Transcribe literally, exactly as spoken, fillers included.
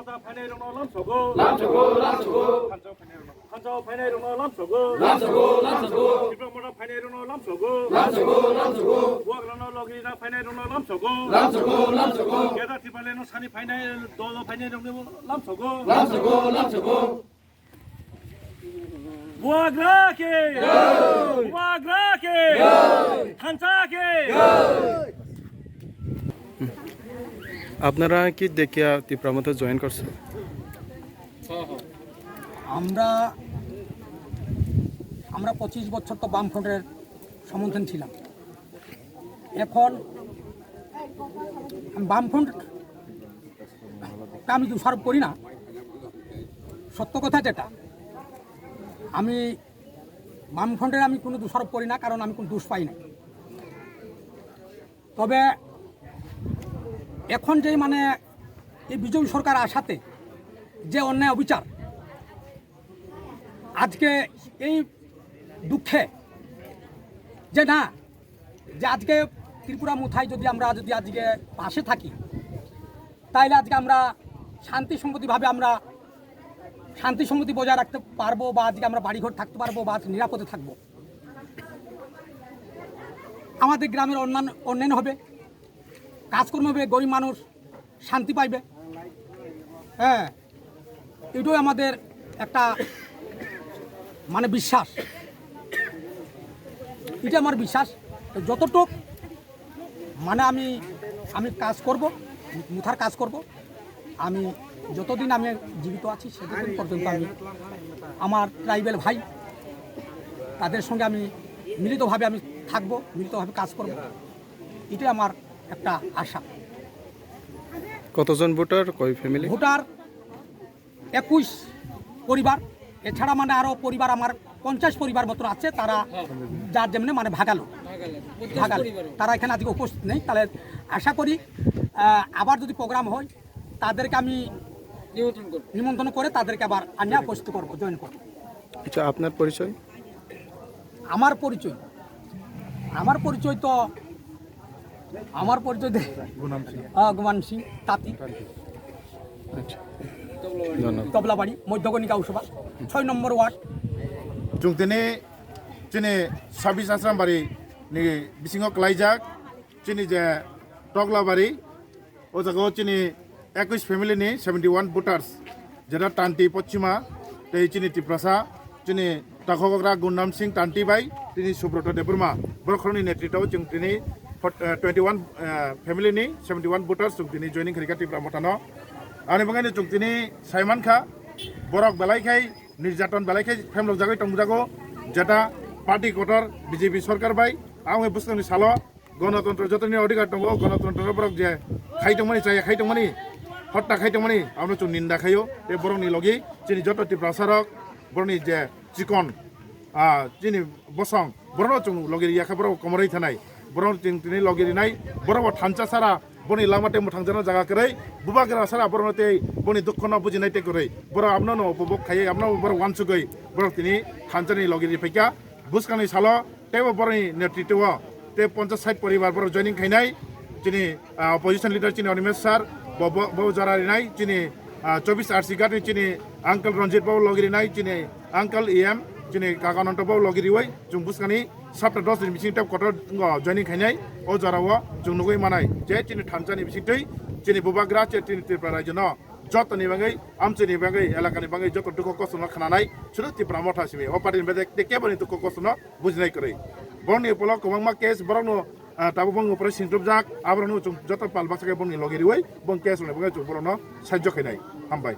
Phainairokno lamsogo. Lamsogo, lamsogo. Thansa phainairokno, thansa phainairokno lamsogo. Lamsogo, lamsogo. Tipra Motha phainairokno lamsogo. Lamsogo, lamsogo. Bubagrano logirina phainairokno lamsogo. Lamsogo, lamsogo. Geda Tipaleno sani phainai dolo phainairokno lamsogo. Lamsogo, lamsogo. Bubagra ke! Jai! Bubagra ke! Jai! Thansa ke! Jai! আপনারা কি দেখিয়া তিপ্রা মথা জয়েন করছেন? আমরা আমরা পঁচিশ বছর তো বামফ্রন্টের সমর্থন ছিলাম। এখন আমি বামফ্রন্ট আমি দোষারোপ করি না। সত্য কথা যেটা, আমি বামফ্রন্টের আমি কোনো দোষারোপ করি না, কারণ আমি কোনো দোষ পাই না। তবে এখন যে মানে এই বিজেপি সরকার আসাতে যে অন্যায় অবিচার, আজকে এই দুঃখে যে না, যে আজকে ত্রিপুরা মথায় যদি আমরা যদি আজকে পাশে থাকি, তাহলে আজকে আমরা শান্তি সম্মতিভাবে আমরা শান্তি সম্মতি বজায় রাখতে পারবো, বা আজকে আমরা বাড়িঘর থাকতে পারবো, বা আজকে নিরাপদে থাকবো। আমাদের গ্রামের অন্যান্য উন্নয়ন হবে, কাজকর্ম হবে, গরিব মানুষ শান্তি পাইবে। হ্যাঁ, এটাই আমাদের একটা মানে বিশ্বাস, এটা আমার বিশ্বাস। তো যতটুক মানে আমি আমি কাজ করব, মথার কাজ করব। আমি যতদিন আমি জীবিত আছি, সেতদিন পর্যন্ত আমি আমার ট্রাইবাল ভাই, তাদের সঙ্গে আমি মিলিতভাবে আমি থাকব, মিলিতভাবে কাজ করব। এটাই আমার একটা আশা। কতজন ভোটার, কয় ফ্যামিলি? ভোটার একুশ পরিবার, এছাড়া মানে আরো পরিবার আমার পঞ্চাশ পরিবার মতো আছে, তারা যার যেমনি মানে ভাগালো। ভাগালো। তারা এখানে আজকে উপস্থিত নেই, তাহলে আশা করি আহ, আবার যদি প্রোগ্রাম হয়, তাদেরকে আমি নিমন্ত্রণ করব। নিমন্ত্রণ করে তাদেরকে আবার আনিয়া উপস্থিত করব, জয়েন করব। আচ্ছা, আপনার পরিচয়? আমার পরিচয়, আমার পরিচয় তো আমার পরিচয় দে- গুনাম সিং। আহ, গুমান সিং তাঁতি। আচ্ছা, ধন্যবাদ। তবলাবাড়ি মধ্যগণি গাঁওসভা, ছয় নম্বর word. Chwng tini chini sabis Asrambari ni bisingo kwlaijak chini je Toglabari, o jaga o chini ekush family ni seventy one voters, jeta Tanti Pochima tei chini Tiprasa, chini Takhokgra Gundam Singh Tanti bai tini Subroto Debbarma, borok khoroknwi netritwo chwng tini fort-, eh, twenty one, eh, family ni seventy one voters chwng tini joining khaikha Tipra Mothano. Ani bagwi chwng tini saimankha, borok belai khai nirjaton belai khai phemlokjagwi tongjago, jeta party kotor B J P sorkar bai, ang bwskangni salo Gonotontro jotoni odhikar tongo, gonotontro borok je khai tongmani, chaya khai tongmani, hotta khai tongmani, abono chwng ninda khaio. Tei borokni logi chini joto Tiprasa rok, borokni je chikon, ah, chini bosong, borokno chwng logi riya khe borok komorwi thanai. Borok chwng tini logi rinai, borok bo thansa sara, boni lama tei mwthangjakna jaga kwrwi, bubagra sara borokno tei boni dukhono bujinai tei kwrwi. Borok abono no upobhog khaiwi, abono borok uansugwi, borok tini thansani logi ri phaikha. Bwskangni salo teibo borokni netritwo tei ponchas sait poribar borok joining khainai. Chini, ah, opposition leader chini Animesh sir, bo, bo, bo jora rinai. Chini, ah, chobis R C Ghat ni chini uncle Ranjit bo logi rinai. Chini uncle E M, chini kaka Ananto bo logi riwi chwng bwskangni sapta dos ni bising tei kotor wngkha joining khainai. O jora o chwng nugwi manai je chini thansani bisingtwi chini bubagra che chini Tripura rajyo no jotoni bagwi, amchaini bagwi, elakani bagwi joto dukho kosto no khnanai, sudu Tipra Motha simi. O party ni bagwi tei keboni dukho kosto no bujinai kwrwi. Borokni ulo kwbangma case, borokno, ah, tabuk bongni upore singtupjak, aborokno chwng joto pal baksa khe bongni logi riwi, bong case rwna bagwi chwng borokno sahajyo khainai. Hambai.